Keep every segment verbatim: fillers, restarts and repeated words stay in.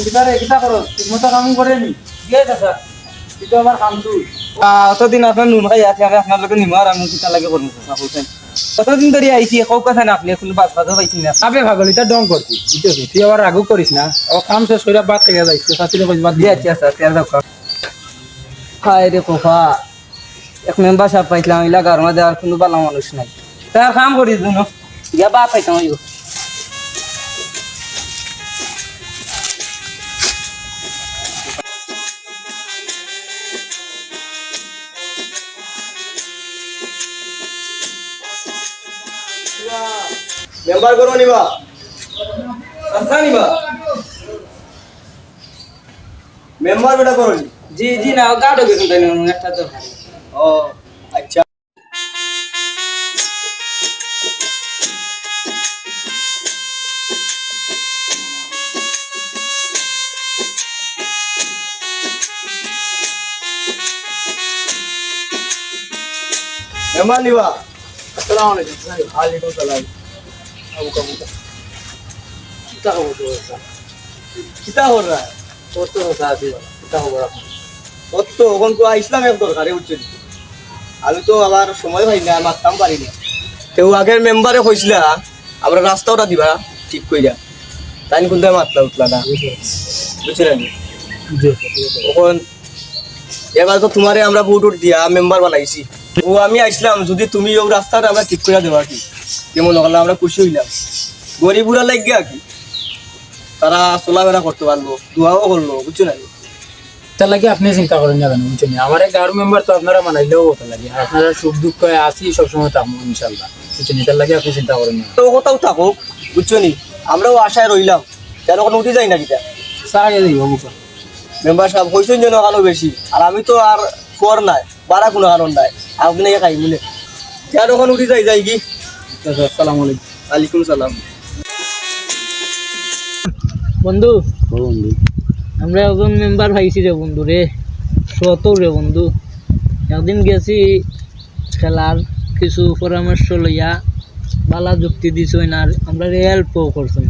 কিতা রে, কিতা করো? ঠিকমতো কাম করে নি? জি চাচা। তুই তো আমার কাম তুই। আহ, অতদিন আপনার নুন খাই আছি, আমি আপনার লগে নিমা আর আমি কিতা লাগে করবো চাচা, বুঝছেন? কতদিন ধরি আইছি, কউক কথা না আপনি, কোনো বাদ বাদও পাইছি না। আবে পাগল, ইটা ঢং করছি, বুঝছস নি? তুই আবার রাগও করিস না। ও কাম শেষ করিয়া ভাত খাইয়া যাইস, তোর শাশুড়ি কইস ভাত দিয়া। জি আচ্ছা, আচ্ছা, তেল দাও খাও। হায় রে কপাল, এক মেম্বার সাব পাইছিলাম, ইলা গাঁওর মাঝে আর কোনো ভালা মানুষ নাই। তার কাম করি দুনো, গিয়া বাপ পাইতাম অইব। মেম্বার করো নিবা? চাচা নিবা? মেম্বার বেটা করো নি? জি, জি, না, ও গার্ডও গেছেন তাই না, একটা দরকার। ও, আচ্ছা। মেম্বার নিবা? আসসালামু আলাইকুম। ওয়ালাইকুম সালাম। আবু কাবু। কিতা খবর তোর, স্যার? কিতা খবর রা? তোর তো কথা আছে, কিতা খবর এখন? তোর তো ওখান কো আইসলাম এক দরকারে, বুঝছো নি? আমি তো আবার সময় পাই না, মাততাম পারি না। তেউ আগের মেম্বারে কইছিলা, আমরা রাস্তা ওটা দিবা ঠিক কইরা। তাইন কুন্তা মাতলা উঠলা না। বুঝছো নি? জি। এখন এবার তো তুমারে আমরা ভোট উঠ দিয়া মেম্বার বানাইছি। ও আমি আইসলাম, যদি তুমি ও রাস্তাটা আমরা ঠিক কইরা দেবা কি? কেমন হলো? আমরা খুশি হইলাম। গরিব বুড়া লাগিয়া কি? তারা চলাফেরা করতে পারলো, দোয়াও করলো, বুঝছো নি? তার লাগি আপনি চিন্তা করেন না কেন, বুঝছেন নি? আমার এই গাঁওর মেম্বার তো আপনারা বানাইলেও কথা লাগে, আর আপনারা সুখ দুঃখে আছি, সবসময় থাকবো ইনশাল্লাহ, বুঝছেন নি? তার লাগি আপনি চিন্তা করেন না। তো কথাও থাকো, বুঝছো নি? আমরাও আশায় রইলাম, কেন এখন উঠি যাই না কিতা? সারা গেলে দিব বুকা। মেম্বার সাব, কইছেন যেন কালো বেশি, আর আমি তো আর ফর নাই। বারা কোনো কারণ নাই, আপনি খাই মিলে। কেন এখন উঠি যাই, যাই কি? আচ্ছা, আসসালামু আলাইকুম। ওয়ালাইকুম সালাম। বন্ধু, ও বন্ধু। আমরা একজন মেম্বার পাইছি রে বন্ধু রে, সতও রে বন্ধু। একদিন গেছি খেলার, কিছু পরামর্শ লইয়া বালা যুক্তি দিছইন আর আমরারে হেল্পও করছইন।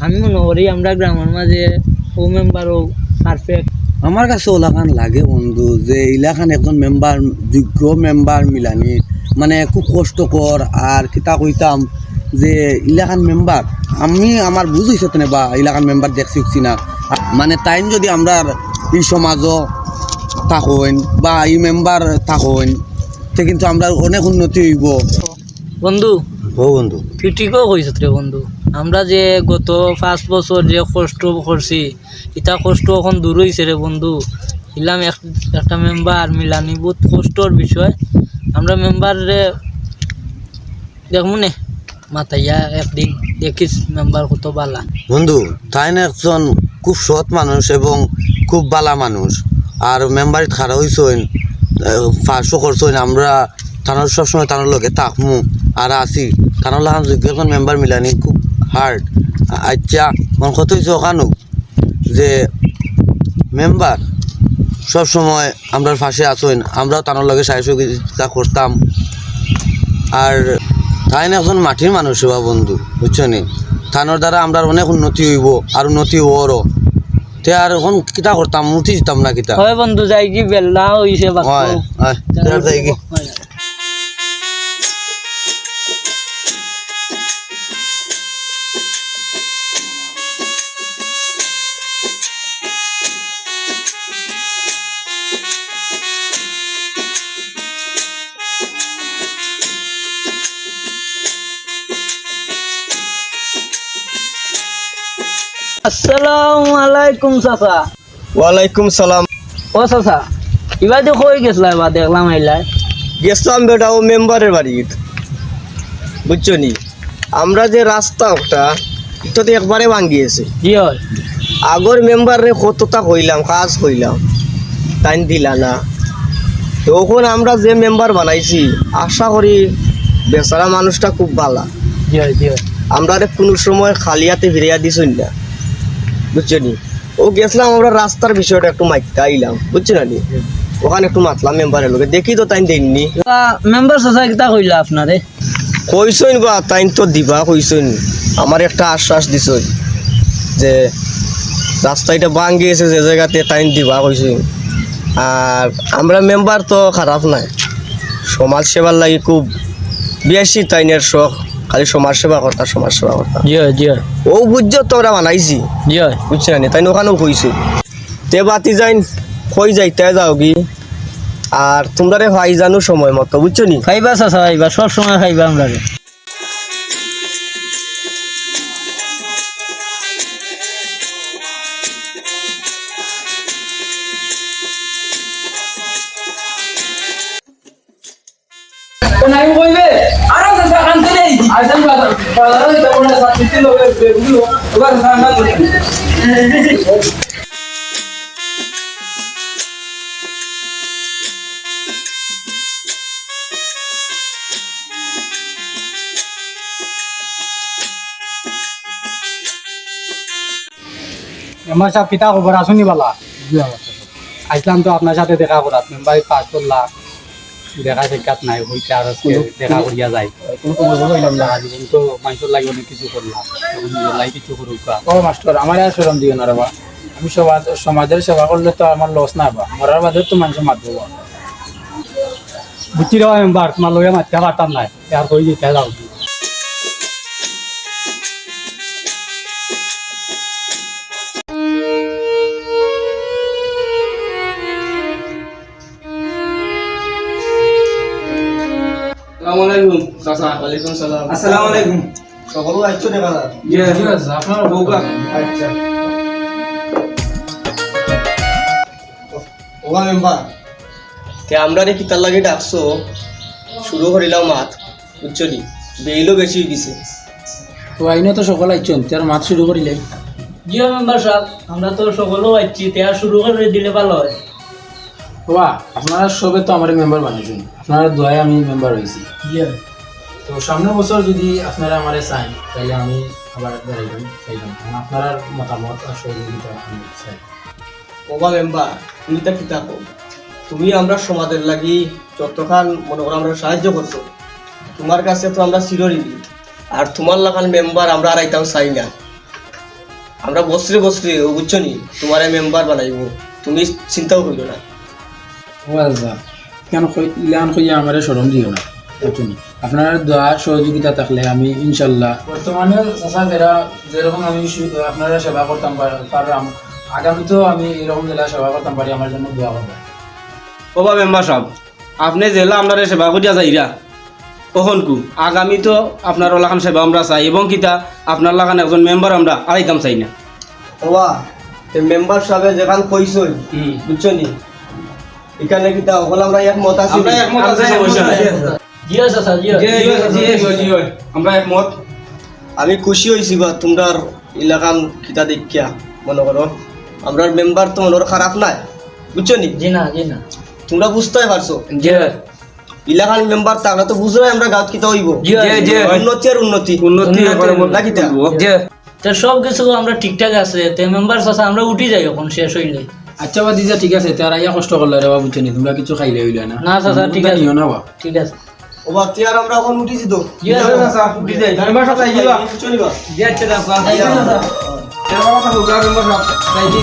আমি মনে করি আমরা গ্রামর মাঝে ও মেম্বারও পারফেক্ট। আমার কাছে ওলাখান লাগে বন্ধু, যে ইলাখান একজন মেম্বার, যোগ্য মেম্বার মিলানি, মানে, খুব কষ্টকর। আর কিতা কইতাম, যে ইলাখান মেম্বার, আমি আমার বুঝ হইছে তো না বা ইলাখান মেম্বার দেখছি উঠছি না, মানে, তাইন যদি আমরার ই সমাজও থাকইন বা ই মেম্বার থাকইন, তে কিন্তু আমরার অনেক উন্নতি হইব। বন্ধু, ও বন্ধু। তুই ঠিকও কইছত রে বন্ধু। আমরা যে গত পাঁচ বছর যে কষ্ট করছি, ইতা কষ্ট এখন দূর হইছে রে বন্ধু। ইলাম এক-, একটা মেম্বার মিলানি বহুত কষ্টর বিষয়। আমরা মেম্বার রে দেখমু নে, মাতাইয়া একদিন দেখিস মেম্বার কত বালা। বন্ধু, তাইন একজন খুব সৎ মানুষ এবং খুব বালা মানুষ। আর মেম্বারিত খাড়া হইছইন, আহ, পাশও করছইন, আমরা তানর সবসময় তানর লগে থাকমু আর আছি। তানর লাখান যোগ্য একজন মেম্বার মিলানি খুব হার্ড। আচ্ছা, মন কত হইছে ওখানো যে মেম্বার সবসময় আমরার পাশে আছইন, আমরাও তানর লগে সাহায্য সহযোগিতা করতাম। আর তাইন একজন মাটির মানুষ হইবা বন্ধু, বুঝছো নি? তানর দ্বারা আমরার অনেক উন্নতি হইব, আর উন্নতি হওয়ারও। তে আর এখন কিতা করতাম, উঠি দিতাম না কিতা? হয় বন্ধু, যাই কি বেলা হইছে বাক্য। হয়, হয়, তে আর যাই কি? হয়। আসসালামু আলাইকুম চাচা। ওয়ালাইকুম সালাম। ও চাচা, ইবাদি কই গেছলা? এবার দেখলাম আইলায়। গেছলাম বেটা, ও মেম্বারের বাড়িত, বুঝছো নি? আমরা যে রাস্তা ওটা, ইটা তো একবারে ভাঙ্গি গেছে। জি হয়। আগর মেম্বাররে কততা কইলাম, কাজ কইলাম, তাইন দিলা না। তো অখন আমরা যে মেম্বার বানাইছি, আশা করি বেচারা মানুষটা খুব বালা। জি হয়, জি হয়। আমরারে কুনু সময় খালি আতে ফিরাইয়া দিছইন না, বুঝছো নি? ও গেছলাম আমরা রাস্তার বিষয়টা একটু মাততে আইলাম, বুঝছো না নি? হুম। অখান একটু মাতলাম মেম্বারের লগে, দেখি তো তাইন দেইন নি। তা মেম্বার চাচা কিতা কইলা আপনারে? কইছইন বা, তাইন তো দিবা কইছইন, আমারে একটা আশ্বাস দিছইন যে রাস্তা ইটা ভাঙ্গি গেছে, যে জাগাতে তাইন দিবা কইছে। আর আমরা মেম্বার তো খারাপ নায়, সমাজ সেবার লাগি খুব বেশি তাইনের শখ, খালি সমাজ সেবা করতা, সমাজ সেবা করতা। জি অয়, জি অয়। ও বুঝছো তো আমরা বানাইছি। জি অয়। বুঝছো না নি? তাইন ওখানেও কইছে। তে বাতি যাইন, কই যাইতা যাওগি। আর তুমরারে পাই যানু সময় মতো, বুঝছো নি? পাইবা চাচা, পাইবা, সব সময় পাইবা আমরারে। তো নাই কইবে, আরো চাচা কানতে নেই। আইজান বাজার, বাজারে যেতে বলে চাচা, তিন লোকে বেগুলো, ওবার চাচা কানতে নেই। মেম্বার সাব, কিতা খবর, আছইন নি বালা? জি, আমার সাথে। আইছলাম তো আপনার সাথে দেখা করাত, মেম্বারি পাস করলা, দেখা সাক্ষাৎ নাই, অইতে আর আজকে কোনো, দেখা কোনো, করিয়া যাই। কোনো খবর পাইলাম না। সারা জীবন তো মানষর লাগি অনেক কিছু করলা, এখন নিজর লাগি কিছু করুক্কা। ও মাস্টার, আমারে আর শরম দিও না রে বা। আমি সমাজ, সমাজর সেবা করলে তো আমার লস না বা, মরার বাদে তো মানষে মাতবো বা। বুঝছি রে বা মেম্বার, তুমার লগে মাততাম পারতাম নায়। আর কই দিতে যাও। আসসালামু আলাইকুম, চাচা। ওয়ালাইকুম সালাম। আসসালামু আলাইকুম। সকলে আইছো দেখা যায়। জি, জি, আছে। আপনারা বউকা। আচ্ছা। ওবা মেম্বার, তে আমরারে কিতার লাগি ডাকছো? শুরু করিলাও মাত, বুঝছো নি? বেইলও বেশি অই গেছে। তো আইনো তো সকল আইছইন, তে আর মাত শুরু করিলাই। জি মেম্বার সাব, আমরা তো সকলেও আইছি, তে আর শুরু করি দিলে ভালা অয়। বাবা, আপনারা সবে তো আমারে মেম্বার বানাইছইন, আপনারার দোয়ায় আমি মেম্বার অইছি। জি। তো সামনের বছর যদি আপনারা আমারে চাইন, তাইলে আমি আবার দাঁড়াইতাম, চাইতাম। কারণ আপনারার মতামত আর সহযোগিতা আমি চাই। ওবা মেম্বার, তুমি তা কিতা কও? তুমি আমরার সমাজর লাগি যতখান মনো করো আমরারে সাহায্য করছো, তুমার কাছে তো আমরা চিরঋণী। আর তুমার লাখান মেম্বার আমরা আর আইতাম চাই না। আমরা বছরে বছরে, ও বুঝছো নি, তুমারে মেম্বার বানাইমু, তুমি চিন্তাও করিও না। ও আচ্ছা, কেন কই-, ইলান কইয়া আমারে শরম দিও না, বুঝছো নি? আপনারার দোয়া সহযোগিতা থাকলে আমি ইনশাল্লাহ বর্তমানে চাচা যেরা যেরকম আমি সু-, আপনারার সেবা করতাম পার-, পারলাম, আগামীতেও আমি এরকম যেরা সেবা করতাম পারি, আমার জন্য দোয়া করবা। ওবা মেম্বার সাব, আপনে যেলা আমরারে সেবা করিয়া যাইরা, অখনকু আগামীতেও আপনার ওলাখান সেবা আমরা চাই, এবং কিতা আপনার লাখান একজন মেম্বার আমরা আড়াইতাম চাই না। ওবা, তে মেম্বার সাবে যেখান কইছইন, হুম। বুঝছো নি? ইখানে কিতা অকল আমরা একমত আছি? আমরা একমত আছি, আমরা সমস্যা নাই। একমত আছি। জি অয় চাচা, জি অয়। জি অয়, জি অয়, জি অয়, জি অয়। আমরা একমত। আমি খুশি অইছি বা তুমরার ইলাখান কিতা দেখিয়া, মনো করো। আমরার মেম্বার তো মনর খারাপ নায়, বুঝছো নি? জি না, জি না। তুমরা বুঝতায় পারছো। জি। ইলাখান মেম্বার থাকলে তো বুঝরায় আমরার গাঁওত কিতা অইবো। জি, জি। উন্নতি আর উন্নতি। উন্নতি উন্নতি। নাকি তা? জি। তে সব কিছু আমরা ঠিকঠাক আছে। তে মেম্বার চাচা, আমরা উঠি যাই অখন শেষ অইলে। আচ্ছা বা দিদা, ঠিক আছে, তে আর আইয়া কষ্ট করলা রে বা, বুঝছো নি, তুমরা কিছু খাইলে অইলা না। না চাচা, ঠিক আছে। নিও না বা। ঠিক আছে। ওবা, তে আর আমরা অখন উঠি যাই তো। জি, আচ্ছা, চাচা, উঠি যাই। মেম্বার সাব, যাই দিবা। চলিবা। জি, আচ্ছা, চাচা। যাই, চাচা। মেম্বার সাব, যাই দি।